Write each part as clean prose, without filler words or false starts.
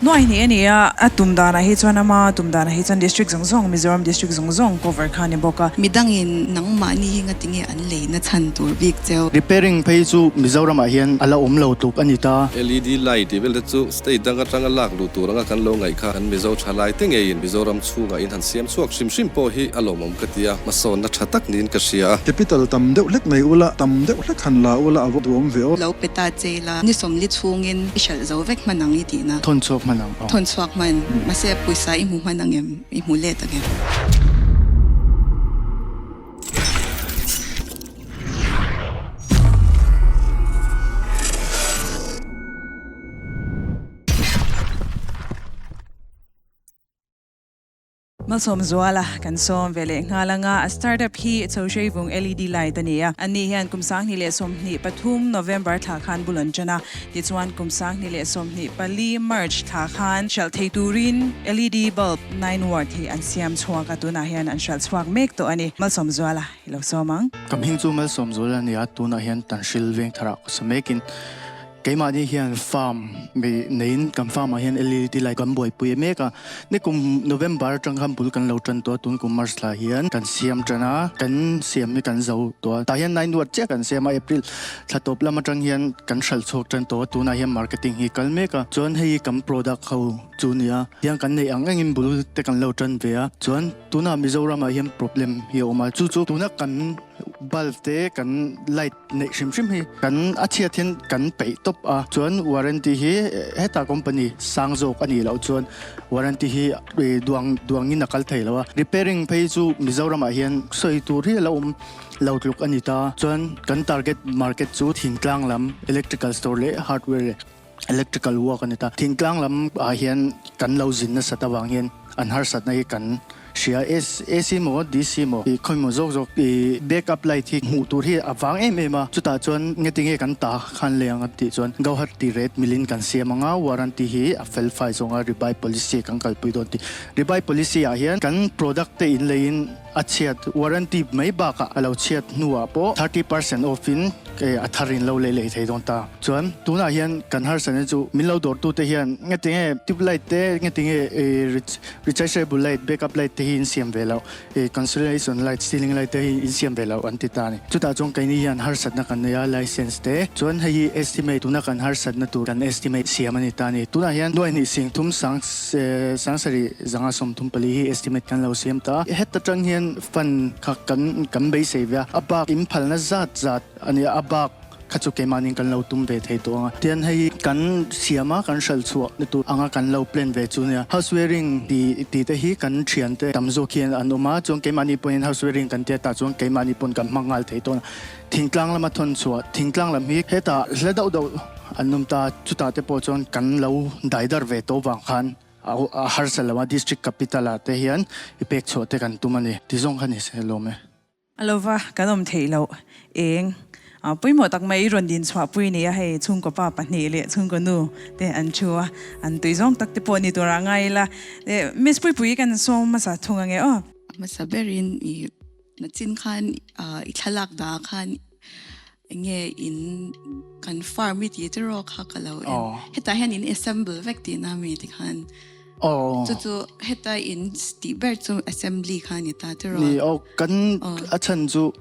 Nuai hnih a ni a, a tum danah hi chuan ama tum danah hi chuan district zawng zawng, Mizoram district zawng zawng cover kha a ni bawk a. Midangin nangmahni hi ngatinge an leina chhan tur bik cheu. Repairing phei chu Mizoramah hian a la awm lo tluk a ni ta. LED light tih vel te chu state dang atanga lak luh tur anga kan lo ngaih kha kan Mizo thalai te ngeiin Mizoram chhungah in han siam chhuak hrim hrim pawh hi a lawmawm ka ti a, hmasawnna tha tak niin ka hria a. Capital tam deuh hlek nei ula, tam deuh hlek han la ula a va duhawm ve aw. Lo pe ta che ila, ni sawmli chhungin i hralh zo vek hman ang i tihna. Thawn chhuak hman ang aw. Thawn chhuak hman. Mahse pawisa i hmu hman ang em? I hmu let ang em? Malsawmzuala kan sawm ve leh nghal anga a startup hi Chhohreivung LED light a ni a. Ani hian kum 2023 November thla khan bul an tan a, tichuan kum 2024 March thla khan hralh thei turin LED bulb 9 watt hi an siam chhuak a, tunah hian an hralh chhuak mek tawh a ni. Malsawmzuala i lo sawm ang. Ka hming chu Malsawmzuala a ni a, tunah hian Tanhril Vengtharah ka sa mekin Keimahni hian farm neiin kan farm ah hian LED light kan buaipui mek a, nikum November atang khan bul kan lo tan tawh a, tun kum March thla hian kan siam tan a, kan siam hi kan zo tawh a, tah hian 9 watt chiah kan siam a, April thla tawp lam atang hian kan hralh chhuak tan tawh a, tunah hian marketing hi kal mek a, chuan hei hi kan product ho chu nia, tiang kan neih ang engin bul te kan lo tan ve a, chuan tunah Mizoram ah hian problem hi a awm a, chu chu tuna kan bulb te kan light neih hrim hrim hi kan a chhiat hian kan peih tawp a, chuan warranty hi heta company sang zawk a nih loh chuan warranty hi duang duangin a kal thei lo a, repairing phei chu Mizoramah hian sawi tur hi a la awm lo tluk a ni ta, chuan kan target market chu thingtlang lam electrical store leh hardware leh electrical work a ni ta, thingtlang lam ah hian kan lo zin nasat avang hian an harsatna hi kan hria AC maw DC maw ih khawi maw zawk zawk ih backup light hi hmuh tur hi a vang em em a, chutah chuan nge tinge kan ta khan lei ang a tih chuan Gauhati rate milin kan siam ang a, warranty hi a fel fai zawng a rebuy policy kan kalpui dawn tih rebuy policy ah hian kan product te in leiin A chhiat warranty mai bakah a lo chhiat hnuah pawh 30% off in a thar in lo lei leh thei dawn ta. Chuan tunah hian kan harsatna chu min lo dawrtute hian ngetinge tube light te ngetinge rechargeable light backup light te hi in siam ve loh consolation light ceiling light te hi in siam ve loh an ti ta a ni. Chutah chuan keini hian harsatna kan nei a license te chuan hei hi estimate tuna kan harsatna tur kan estimate siam a ni ta a ni. Tunah hian nuai hnih sing thum sang Sangsarih zanga 34 hi estimate kan lo siam ta. Heta tang hian fund kha kan kan beisei ve a, a bak in phalna zat zat a nia, a bak kha chu keimahniin kan lo tum ve thei tawh ang a. Tian hei kan siam a, kan hralh chhuah na tur anga kan lo plan ve chu nia. House wiring ti ti te hi kan thian te tam zawk hian an awm a, chuan keimahni pawhin house wiring kan tia tah chuan keimahni pawn kan hmang nghal thei tawh a. Thingtlang lama thawn chhuah, thingtlang lam hi hetah hla deuh deuh an awm ta, chutah te pawh chuan kan lo daidar ve tawh vang khan a harsa lo a, district capital ah te hian i pek chhuah te kan tum a ni, ti zawng kha ni se lawm e. A lo va, kan awm theih loh eng pawimawh tak mai rawn din chhuah pui ni a, hei chhungkaw pa pahnih leh chhungkaw nu te an thu a, an tui zawng tak te pawh ni tur ah ngai ila, Miss Puipui kan sawm hmasa thung ange aw. A hmasa berin i Nachin khan i thlalak dah khan enge in kan farm i tih te rawk kha ka lo en. Hetah hian in assemble vek tihna mi ti khan. Chu chu heta in tih ber chu assembly kha ni ta te rawk. Ni aw kan a chhan chu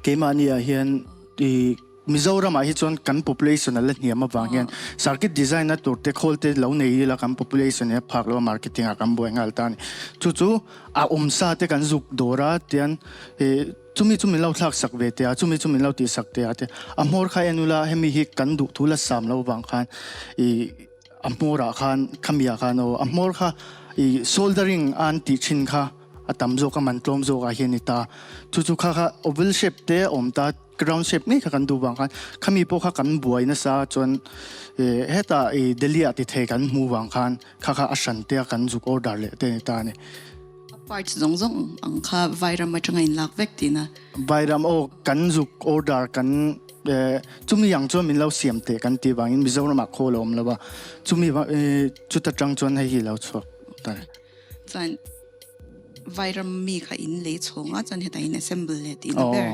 keimahni ah hian i Mizoramah hi chuan kan population a la hniam avang hian circuit design na tur te khawl te lo nei ila kan population hi a phak lo a marketing ah kan buai nghal ta a ni. Chu chu a awm sa te kan zuk dawr a tian ih chumi chu min lo thlak sak ve teh a chumi chu min lo tih sak teh a te a hmawr kha en ula hemi hi kan duh thu la sam lo avang khan ih a hmawr ah khan khami ah khan aw a hmawr kha ih soldering a an tih thin kha a tam zawk a man tlawm zawk ah hian ni ta chu chu kha kha oval shape te a awm ta. Ground shape ngei kha kan duh vang khan khami pawh kha kan buai nasa chuan hetah i Delhi ah ti thei kan hmu vang khan kha kha a hran te a kan zuk order leh te a ni ta a ni. A parts zawng zawng ang kha Vairam atanga in lak vek tihna. Vairam aw kan zuk order kan chumi ang chuan min lo siam teh kan tih vangin Mizoram ah khawl a awm lo a chumi chuta tang chuan hei hi lo chhuak ta a ni. Chuan Vairam mi kha in lei chhawng a chuan hetah in assemble leh tihna ber.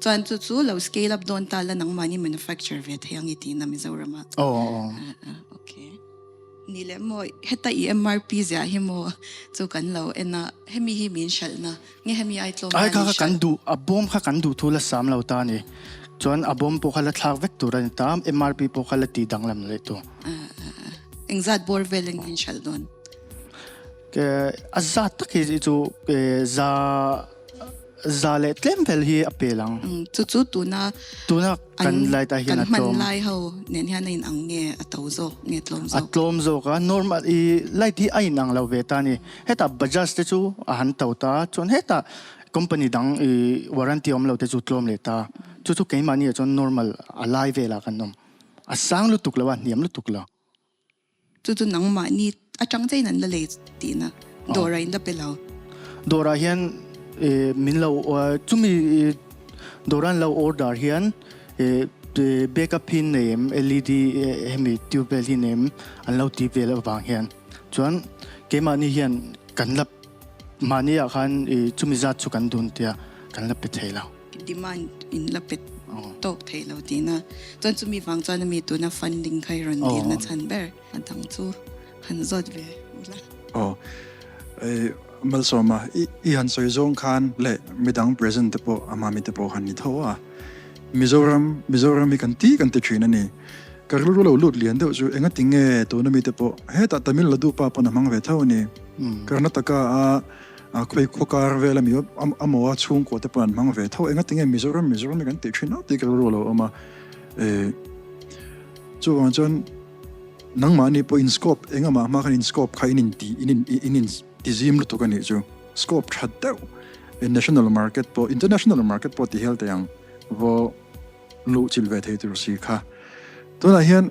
Chuan chu chu lo scale up dawn ta la nangmahni manufacture ve thei ang i tihna Mizoram ah. Okay. Ni leh maw, heta i MRP ziah hi maw chu kan lo en a, hemi hi min hralhna nge hemi ai tlawm Ai hian kha min kha kan hralh? duh, a bawm kha kan duh thu la sam lo ta a ni. Chuan a bawm pawh kha la thlak vek tur a ni ta, MRP pawh kha la ti danglam leh tur. Engzat bawr vel eng min hralh dawn? A zat tak hi chu za za leh tlem vel hi a pel ang. Chu chu tuna tuna kan light ah hian a tlawm. Kan hman lai ho nen hian a in ang nge a to zawk nge tlawm zawk? A tlawm zawk a, normal i light hi a in ang lo ve ta a ni. Hetah Bajaj te chu a han to ta a, chuan hetah company dang i warranty awm lo te chu tlawm leh ta. Chu chu keimahni ah chuan normal a lai velah kan awm. A sang lutuk lo a, hniam lutuk lo. Chu chu nangmahni atang chein an la lei tihna dawrah in la pe lo. Dawrah hian min lo chumi dawrah an lo order hian backup hi nei em LED hemi tube vel hi nei em an lo ti vel avang hian chuan keimahni hian kan la mahni ah khan chumi zat chu kan dun tia kan la pe thei lo. Demand in la pe tawk thei lo tihna chuan chumi vang chuan ami tuna funding kha i rawn dilna chhan ber a dang chu han zawt ve ula. Aw Malsawma i han sawi zawng khan leh midang present te pawh a mami te pawh han ni tho a Mizoram Mizoram hi kan ti kan ti thin a ni ka rilru lo lut lian deuh chu engati nge tuna mi te pawh hetah Tamil Nadu pa pawn a hmang ve tho a ni Karnataka a A khawi khaw kar vel ami a maw a chhungkua te pawh an hmang ve tho. Enga tinge Mizoram Mizoram hi kan tih thin a tih ka rilru a lo awm a. E chuvang chuan nangmahni pawh in scope engamah hma khan in scope kha in in ti in in in in ti zim lutuk a nih chu. Scope tha deuh national market pawh international market pawh ti hial teh ang vaw luh chilh ve thei tur si kha. Tunah hian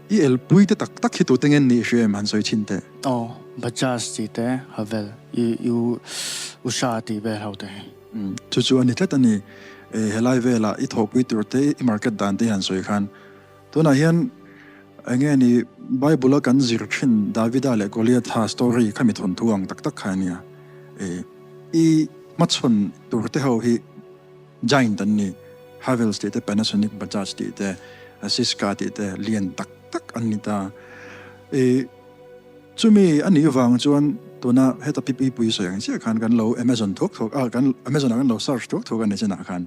i elpui te tak tak hi tute nge nih hria em han sawi chhin teh. Aw, Bajaj tih te, Havel, i u Usha tih vel ho te hi. Umm, chu chu a ni tlat a ni. E, helai velah i thawhpui tur te, i market dan te hi han sawi khan. Tunah hian enge ni Bible a kan zir thin Davida leh Goliatha story kha mi thawnthu ang tak tak kha a nia. E, i hmachhawn tur te ho hi Giant an ni. Havells tih te, Panasonic, Bajaj tih te, Syska tih te lian tak tak an ni ta. I chumi a nih vang chuan tuna heta pi pui sawi ang chiah khan kan lo Amazon thuak thuak a, kan Amazon ah kan lo search thuak thuak a ni chinah khan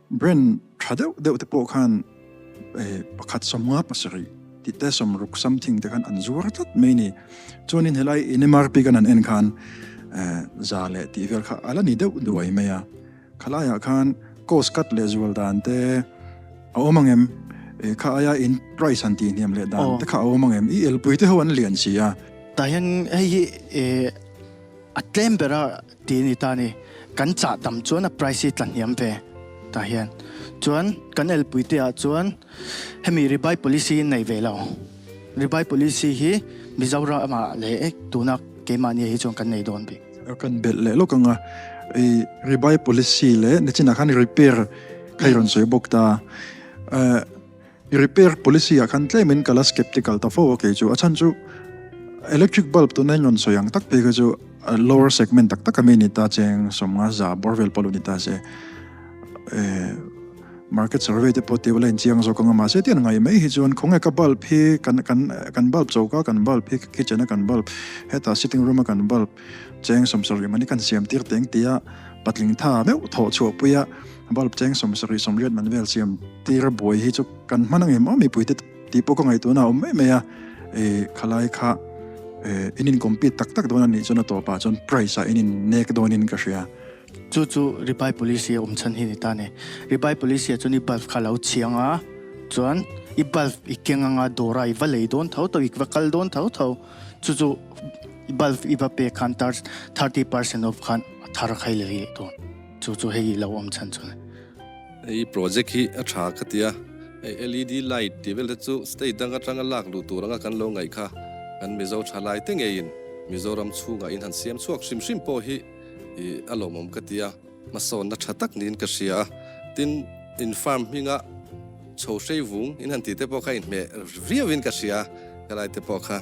brand tha deuh deuh te pawh khan pakhat sawmnga pasarih tih te sawmruk something te khan an zuar tlat mai ni. Chuanin helai in MRP kan han en khan za leh tih vel kha a la ni deuh duai mai a. Khalaiah khan cost cut leh zual dan te a awm ang em? Kha aia in price han tih hniam leh dan te kha a awm ang em? I elpui te ho an lian si a. Tah hian hei hi a tlem bera ti a ni ta a ni. Kan chah tam chuan a price hi tla hniam ve tah hian. Chuan kan elpui te ah chuan hemi rebuy policy hi nei ve lo. Rebuy policy hi Mizoram ah leh tuna keimahni ah hi chuan kan nei dawn bik. Kan belh leh lawk ang a, i rebuy policy leh nichinah khan repair kha i rawn sawi bawk ta. Repair policy ah khan tlemin ka la skeptical ta fo a kei chu. A chhan chu electric bulb tuna in rawn sawi ang tak phei kha chu lower segment tak tak ami ni ta cheng sawmnga za bawr vel pawh lo ni ta se. Market survey te pawh tih ula inchiang zawk ang a mahse tian ngai mai hi chuan khawnge ka bulb hi kan kan kan bulb choka kan bulb hi kitchen a kan bulb hetah sitting room a kan bulb cheng sawmsarih mani kan siam tir teng tia patling tha meuh thawh chhuah pui a. Bulb cheng 70 80 man vel siam tir buai hi chu kan hman ang em aw mipui te tih pawh ka ngaihtuahna a awm mai mai a, e khalai kha e in in compete tak tak dawn a nih chuan a tawpah chuan price ah in in nek dawnin ka hria. Chu chu Ribai Police a awm chhan hi ni ta ni. Ribai Police ah chuan i bulb kha lo chhiang a, chuan i bulb i keng anga dawra i va lei dawn tho tho, i va kal dawn tho tho, chu chu i bulb i va pek khan 30% off khan a thar kha i lei leh dawn. Chu chu hei lo awm chhan chu ni. Hei project hi a tha ka ti a, hei LED light tih vel te chu state dang atanga lak luh tur anga kan lo ngaih kha kan Mizo thalai te ngeiin Mizoram chhungah in han siam chhuak hrim hrim pawh hi a lawmawm ka ti a, hmasawnna tha tak niin ka hria a, tin in farm hminga chho hrei vung in han tih te pawh kha inhmeh viauin ka hria, helai te pawh kha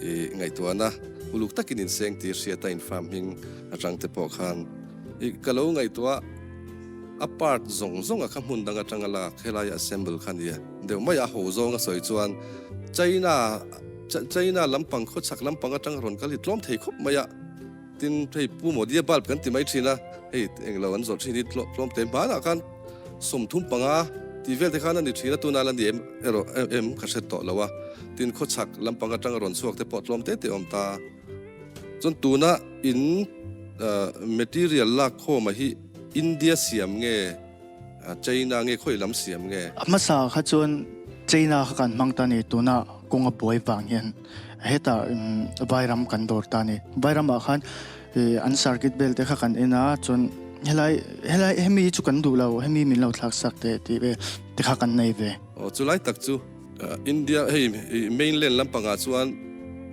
i ngaihtuahna uluk takin inseng tih hriat a in farm hming atang te pawh khan. I ka lo ngaihtuah a. A part zawng zawng a kha hmun dang atanga lak helai assemble kha nia deuh mai a ho zawng a sawi chuan China China lampang khawchhak lampang atanga rawn kal hi tlawm thei khawp mai a tin hei Pu Modi a bulb kan ti mai thin a hei englo an zawrh thin hi tlawm te hmanah khan 35 tih vel te khan a ni thin a tuna la ni em erawh em ka hre tawh lo a tin khawchhak lampang atanga rawn chhuak te pawh tlawm te te awm ta. Chuan tuna in material lak khawma hi India siam nge China nge khawi lam siam nge? A hmasa kha chuan China kha kan hmang ta ni, tuna kawnga buai vang hian hetah Vairam kan dawr ta ni. Vairamah khan an circuit belt te kha kan en a, chuan helai helai hemi hi chu kan duh lo, hemi min lo thlak sak teh tih vel te kha kan nei ve. Aw chulai tak chu India hei mainland lampangah chuan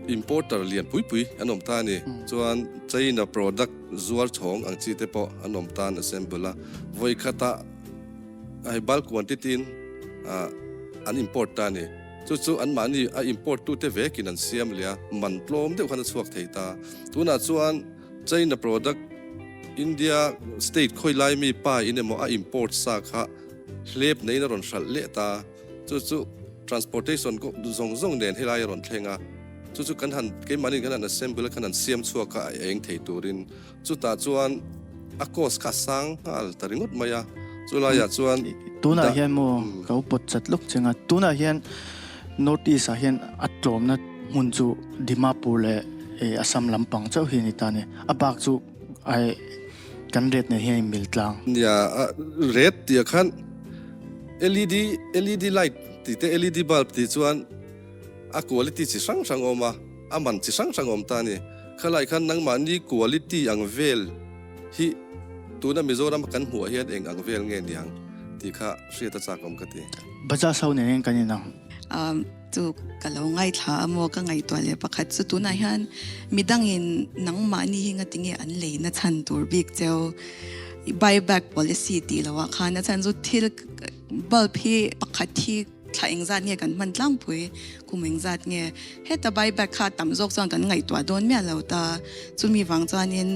importer lian pui pui an awm ta a ni. Chuan China product zuar chhawng ang chi te pawh an awm tan assemble a, vawi khatah hei bulk quantity in an import ta a ni. Chu chu anmahni a import tute vekin an siam leh a, man tlawm deuh khan a chhuak thei ta. Tunah chuan China product India state khawi lai mi pa in emaw a import sa kha hlep neiin a rawn hralh leh ta. Chu chu transportation zawng zawng nen helai a rawn thleng a, chu chu kan han keimahni kan han assemble a kan han siam chhuak a a eng thei turin chutah chuan a cost kha a sang nghal ta ringawt mai a, chulaiah chuan Tunah hian maw ka lo pawt chat lawk cheng a, tunah hian North East ah hian a tlawmna hmun chu Dimapur leh Assam lampang chauh hi a ni ta a ni, a bak chu ai kan ret nen hian in mil tlang. Nia ret tih ah khan LED LED light tih te LED bulb tih chuan a quality chi hrang hrang a awm a, a man chi hrang hrang a awm ta a ni. Khalai khan nangmahni quality ang vel hi tuna Mizoram a kan hmuh ah hian eng ang vel nge niang tih kha hriat a chak awm ka ti. Bajaj ho nen hian kan inang. Chu ka lo ngaithla a maw ka ngaihtuah leh pakhat chu tunah hian midangin nangmahni hi ngatinge an leina chhan tur bik cheu i buy back policy tih loh ah khan a chhan chu thil bulb hi pakhat hi thla engzat nge kan hman tlangpui kum engzat nge heta buy back kha tam zawk chuan kan ngaihtuah dawn miah lo ta chumi vang chuanin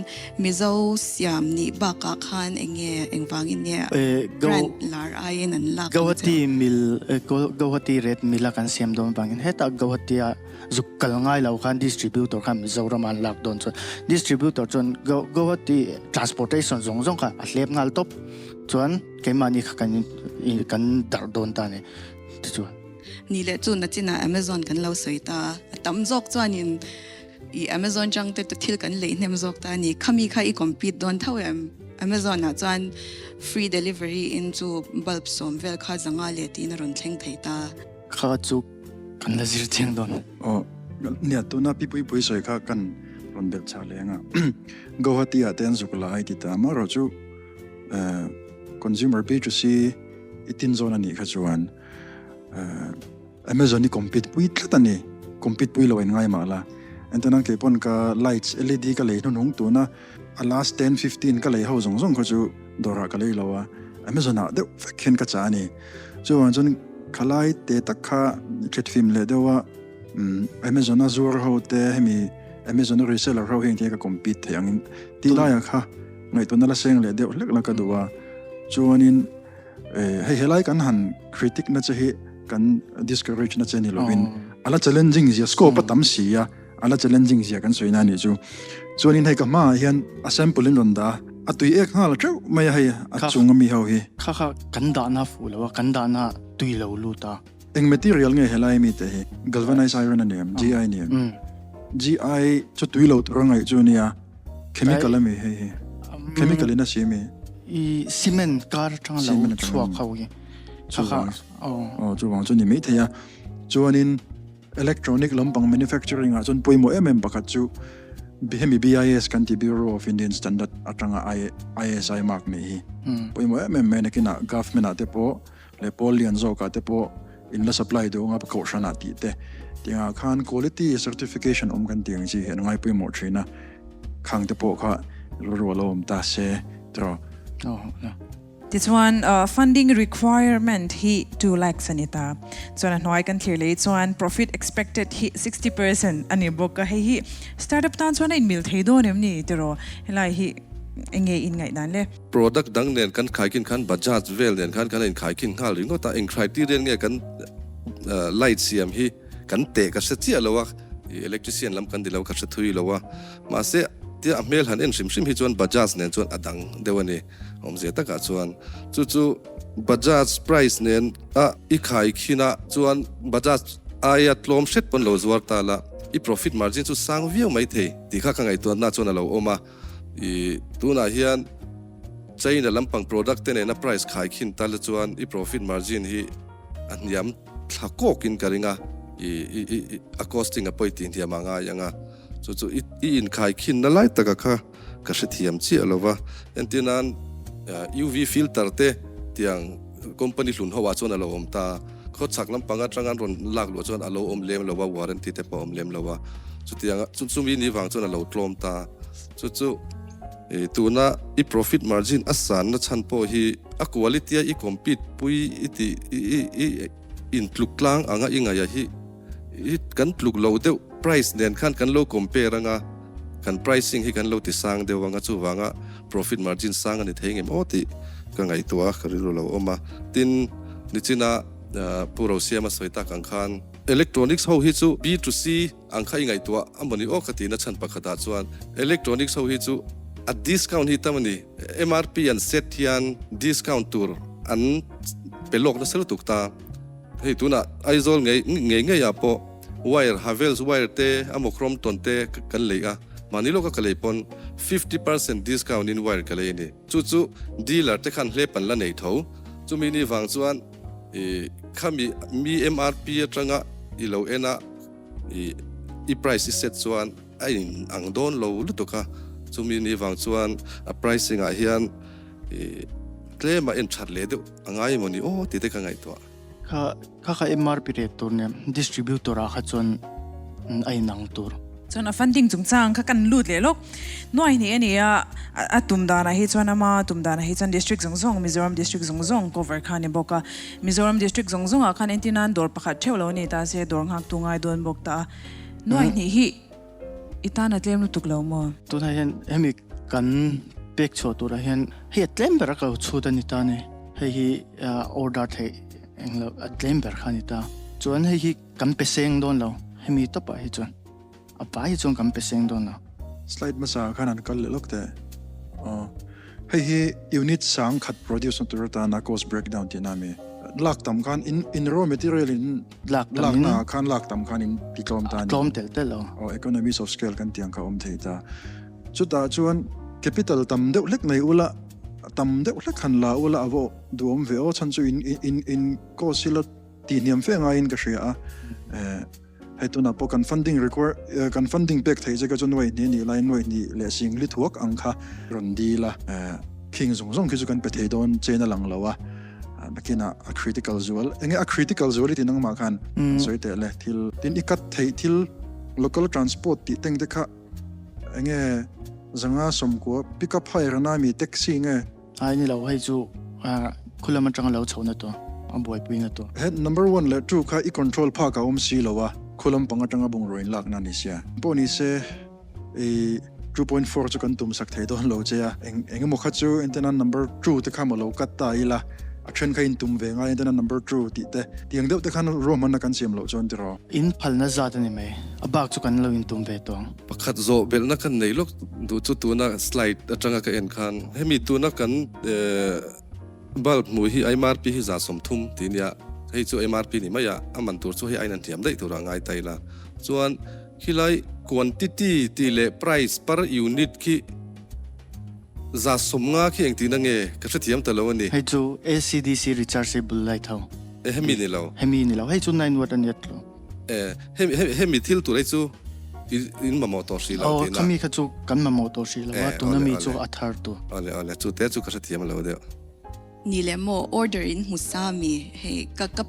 Mizo siam nih bakah khan enge engvangin nge brand lar aiin an lak ang che. Guwahati mill Guwahati red mill a kan siam dawn vangin hetah Guwahati a zuk kal ngai lo khan distributor khan Mizoram a an lak dawn chuan distributor chuan Guwahati transportation zawng zawng kha a hlep nghal tawp chuan keimahni kha kan kan darh dawn ta a ni tichuan. Ni leh chu nachinah Amazon kan lo sawi ta a tam zawk chuanin I Amazon chang te thil kan lei hnem zawk ta a ni. Khami kha i compete dawn tho em? Amazon ah chuan free delivery in chu bulb sawm vel kha zanga leh tiin a rawn thleng thei ta. Kha chu kan la zir chiang dawn. Aw nia tuna pi pui pui sawi kha kan rawn belh chak leh anga Guwahati ah te an zuk la ai ti ta amaherawh chu consumer B2C i tin zawn a nih kha chuan Amazon hi compete pui tlat a ni, compete pui lo in ngai mah la. Entirnan kei pawn ka lights LED ka lei hnuhnung tuna a last 10, 15 ka lei ho zawng zawng kha chu dawrah ka lei lo a, Amazon ah deuh vek hian ka chah a ni. Chuvang chuan khalai te tak kha thlit fim leh deuh a, Amazon a zuar ho te hemi Amazon a reseller ho hi engtin nge ka compete theih angin tih laiah kha ngaihtuahna la seng leh deuh hlek la ka duh a. Chuanin. Hei helai kan han critic na che hi kan discourage na che ni lovin ala challenging zia scope a tam si a ala challenging zia kan sawi na ni chu chuanin hei ka hmaah hian a sample in rawn dah a tui ek nghal teuh mai a hei a chung ami ho hi kha kha kan dahna fuh lo a kan dahna tui lo lut a eng material nge helai mi te hi galvanized iron a ni em GI a ni em GI chu tui lo tur a ngaih chu nia Chemical ami hei hi. Chemical in a si ami. I cement kar atanga lo chhuak ho hi. Chuvang. Oh chuvang chu ni mai thei a. Chuanin electronic lampang manufacturing ah chuan pawimawh em em pakhat chu hemi BIS kan ti Bureau of Indian Standard atanga ISI mark nei hi. Pawimawh em em mai nakinah government ah te pawh leh pawl lian zawkah te pawh in la supply duh anga kohhranah tih te tiangah khan quality certification awm kan tih ang chi hi an ngai pawimawh thin a, khang te pawh kha rilru a lo awm ta se tiraw. Tichuan funding requirement hi 2 lakhs a ni ta. Chuan a hnuai kan thlir lei chuan profit expected hi 60% a ni bawk a, hei hi startup tan chuan a inmil thei dawn em ni tiraw helai hi. Enge in ngaihdan le? Product dang nen kan khaikhin khan Bajaj vel nen khan kan in khaikhin nghal ringawt a, eng criteria nge kan light siam hi kan teh ka hre chiah lo a, electrician lam kan ni lo ka hre thui lo a, mahse tia a hmel han en hrim hrim hi chuan Bajaj nen chuan a dang deuh a ni awmzia takah chuan chu chu Bajaj price nen a i khaikhin a chuan Bajaj aia tlawm hret pawn lo zuar ta la i profit margin chu sang viau mai thei tih kha ka ngaihtuahna chuan a lo awm a. I tunah hian China lampang product te nena price khai khin ta la chuan i profit margin hi a hniam thla kawkin ka ring a, i i a costing a pawi tih hniam a ngai ang a, chu chu i i inkhai khin na lai taka kha ka hrethiam chiah lo va, entir nan UV filter te tiang company hlun ho ah chuan a lo awm ta, khawchhak lampang atang an rawn lak luah chuan a lo awm lem lo a, warranty te pawh a awm lem lo a, chutiang chu chumi ni vang chuan a lo tlawm ta. Chu chu tuna i profit margin a sanna chhan pawh hi a quality a i compete pui i tih i intluk tlang anga i ngaih a hi i kan tluk lo deuh price nen khan kan lo compare anga kan pricing hi kan lo ti sang deuh anga chuvanga profit margin sang a ni thei ngem aw tih ka ngaihtuah a ka rilru lo awm a. Tin, nichina Pu Rosiama sawi tak ang khan electronics ho hi chu B to C Ang kha i ngaihtuah a mawni aw ka tihna chhan pakhatah chuan electronics ho hi chu a discount hi tam a ni. MRP an set hian discount tur an pe lawk nasa lutuk ta. Hei tunah Aizawl ngei ngei ngeiah pawh wire Havells wire te emaw Crompton te kan lei a, mahni lawka ka lei pawn 50% discount in wire ka lei a ni. Chu chu dealer te khan hlep an la nei tho. Chumi ni vang chuan i khami mi MRP atanga i lo en a, I i price i set chuan a in ang dawn lo lutuk a, chumi ni vang chuan a pricing ah hian i tlem a en that leh deuh a ngai emaw ni aw tih te ka ngaihtuah. Kha kha kha MRP rate tur nen distributor ah kha chuan a in ang tur. Chuan a funding chungchang kha kan lut leh lawk nuai hnih a ni a, a tum danah hi chuan ama tum danah hi chuan district zawng zawng Mizoram district zawng zawng cover kha a ni bawk a. Mizoram district zawng zawngah khan entir nan dawr pakhat theuh lo a ni ta se dawr nghaktu ngai dawn bawk ta a. Nuai hnih hi i tan a tlem lutuk lo maw? Tunah hian hemi kan pek chhuah turah hian hei a tlem ber a ka lo chhut a ni ta ni. Hei hi order theih englo a tlem ber kha a ni ta. Chuan hei hi kan pe seng dawn lo hemi tawpah hi chuan. A pai hi chuan kan pe seng dawn lo. Slide hmasa ah khan an kal leh lawk teh. Aw. Hei hi unit sang khat produce na tur atana cost breakdown tihna a mi. Lak tam khan in in raw material in Lak tam in. Lakna ah khan lak tam khan in ti tlawm ta a ni. Tlawm tel tel lo. Aw economies of scale kan tih ang kha a awm thei ta. Chutah chuan capital tam deuh hlek nei ula, tam deuh hlek han la ula a va duhawm ve aw. Chhan chu in in in cost hi la tih hniam fe ngaiin ka hria a. Eh. Hei tunah pawh kan funding require kan funding pek theih che kha chu nuaih hnih nih laiin nuaih hnih leh sing li thuak ang kha rawn dil a, khing zawng zawng khi chu kan pe thei dawn chen a lang lo a, nakinah a critical zual enge a critical zual i ti nangmah khan an sawi teh le thil tin i cut theih thil local transport tih teng te kha enge zanga sawmkua pick up hire na mi taxi nge. Ai ni lo, hei chu khulam atanga lo chhohna tur, a buaipuina tur. He number one leh two kha i control phak a awm si lo a, khulam pang atanga bungraw in lakna a ni sia. Pawh ni se i 2.4 chu kan tum sak thei dawn lo che a, eng emaw kha chu entirna number two te kha maw lo cut ta ila, a then kha in tum ve ngai entirna number two tih te, tiang deuh te khan ruahmanna kan siam loh chuan tiraw. In phalna zat a ni mai, a bak chu kan lo in tum ve tawh ang. Pakhat zawh belhna kan nei lawk duh chu tuna slide atanga ka en khan hemi tuna kan bulb hmuh hi MRP hi 30 tih nia, hei chu MRP ni mai a, a man tur chu hei aiin an thiam daih turah ngai ta ila. Chuan khilai quantity tih leh price per unit khi 50 khi engtihna nge ka hrethiam ta lo a ni. Hei chu ACDC rechargeable light ho. E hemi ni lo. Hemi ni lo, hei chu 9 watt a nia tlo. Hemi thil tur hi chu in mamawh tawh hrih lo tihna. Aw, khami kha chu kan mamawh tawh hrih lo a, tuna mi chu a thar tur. Awle awle, chu te chu ka hrethiam lo deuh. Ni leh maw, order in hmu sa mi, hei ka ka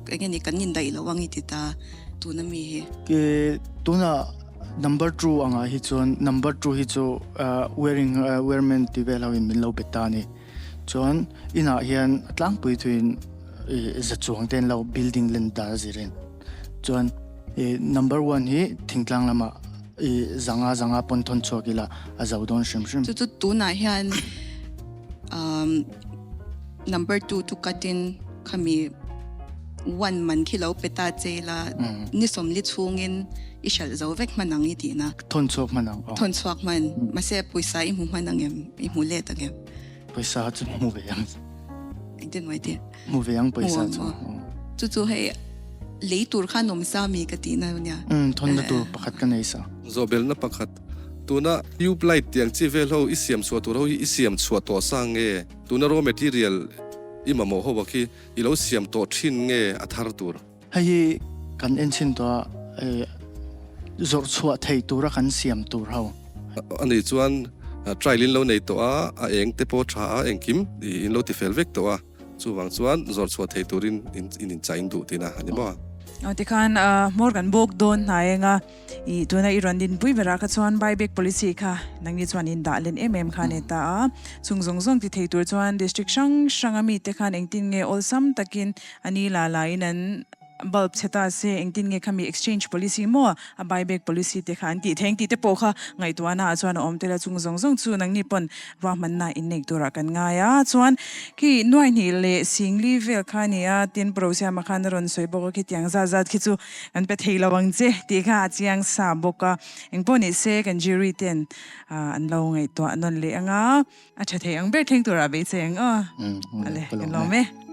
enge ni kan indaih lo ang i ti ta tuna mi hi. Ke tuna number two angah hi chuan number two hi chu wearing wearman ti vel ho in min lo be ta a ni. Chuan inah hian a tlangpui thuin za chuang te an lo building len dar a zirin. Chuan number one hi thingtlang lamah. I zanga zanga pawn thawn chhuak ila a zo dawn hrim hrim. Chu chu tunah hian um number 2 chu cut in khami one man khi lo pe ta che ila ni sawmli chhungin i hralh zo vek hman ang i tihna. Thawn chhuak hman ang aw. Thawn chhuak hman mahse pawisa i hmu hman ang em i hmu let ang em. Pawisa chu hmu ve ang. Engtin mai tih? Hmu ve ang pawisa chu. Chu chu hei lei tur khan awm sa mi ka tih na nia. Umm thawnna tur pakhat ka nei sa. Zawhbelna pakhat, Tuna tube light tiang chi vel ho i siam chhuah tur ho hi i siam chhuah tawh sa nge? Tuna raw material i mamawh ho khi i lo siam tawh thin nge a thar tur? Hei hi kan en chhin tawh a, zawrh chhuah thei tura kan siam tur ho. Ani chuan trial in lo nei tawh a, a eng te pawh tha a, engkim in lo ti fel vek tawh a, chuvang chuan zawrh chhuah thei turin in inchah in duh tihna a ni maw? Aw tikhan hmawr kan bawk dawn hnai eng a, i tuna i rawn dinpui berah kha chuan buyback policy kha nangni chuan in dah len em em kha a ni ta a, chung zawng zawng ti thei tur chuan district hrang hrang a mite khan engtin nge awlsam takin A ni la la in an bulb chhe ta se engtin nge khami exchange policy maw a buy back policy te kha an tih theng tih te pawh kha ngaihtuahna ah chuan a awm tel a chung zawng zawng chu nangni pawn ruahmanna in neih turah kan ngai a chuan khi nuaihnih leh singli vel kha a ni a tin Prosiama khan a rawn sawi bawk a khitiang zat zat khi chu kan pe thei lo ang che tih kha a chiang sa bawk a engpawh ni se kan jury ten an lo ngaihtuah nawn leh ang a a tha thei ang ber thleng turah beisei ang aw ale kan lawm e.